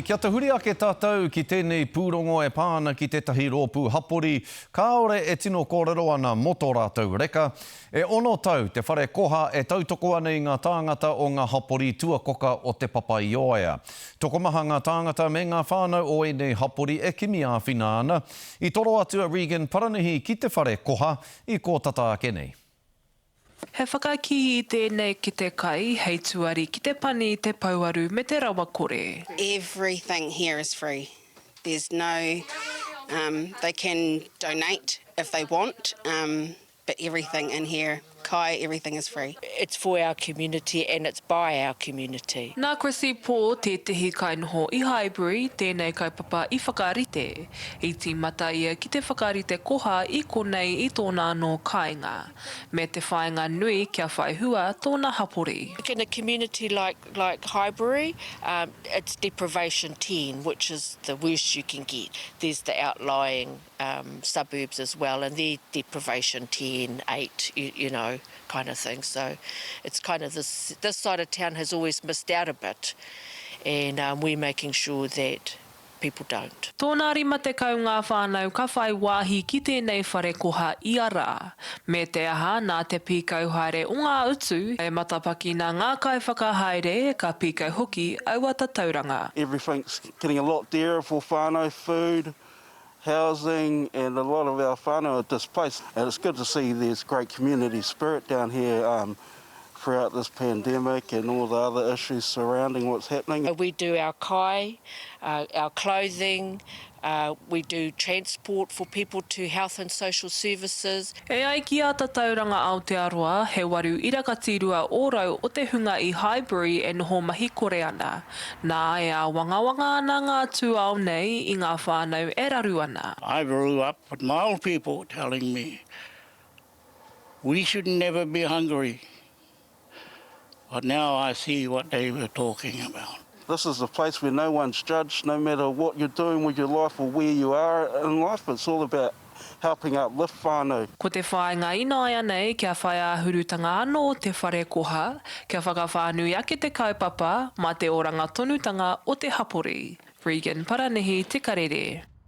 Kia tahuri ake tātou ki tēnei pūrongo e pā ana ki tētahi rōpū hapori kāore e tino kōrero ana mō tō rātou reka. E ono tau te whare koha e tautoko ana i ngā tāngata o ngā hapori tuakoka o Te Papaioea. Tokomaha ngā tāngata me ngā whānau o ēnei hapori e kimi āwhina ana. I toro atu a Regan Paranihi ki te whare koha i kō tata ake nei. He whakakī i tēnei kete kai hei tuari ki te pani, te pouaru me te rawakore. Everything here is free. There's no, um, they can donate if they want, um, but everything in here, kai, everything is free. It's for our community and it's by our community. Nā Chrissy Paul, tētehi kainoho i Highbury, tēnei kaupapa i whakarite. I tīmata ia ki te whakarite koha i konei i tōna anō kāinga. me te whāinga nui kia whai hua tōna hapori. In a community like like Highbury, um, it's deprivation 10, which is the worst you can get. There's the outlying um, suburbs as well, and they're deprivation 10, 8, you, you know, kind of thing. So it's kind of this, this side of town has always missed out a bit, and um, we're making sure that people don't. Tōna 50 ngā whānau ka whai wāhi ki tēnei whare koha ia rā. Me te aha, nā te pīkau haere o ngā utu, e matapakina ngā kaiwhakahaere, ka pīkau hoki aua tatauranga. Everything's getting a lot dearer for whānau, food, housing and a lot of our whānau are displaced and it's good to see there's great community spirit down here um, throughout this pandemic and all the other issues surrounding what's happening. We do our kai, uh, our clothing, uh, we do transport for people to health and social services. E ai ki a Tatauranga Aotearoa, he waru irakati-rua ōrau o te hunga i Highbury e noho mahi kore ana. Nā, e āwangawanga ana ngā tūao nei i ngā whānau e raru ana. I grew up with my old people telling me We should never be hungry. But now I see what they were talking about. This is a place where no one's judged, no matter what you're doing with your life or where you are in life. It's all about helping uplift whānau. Ko te whāinga ināianei kia whai āhurutanga anō te whare koha, kia whakawhānui ake te kaupapa mā te oranga tonutanga o te hapori. Regan Paranihi, Te Karere.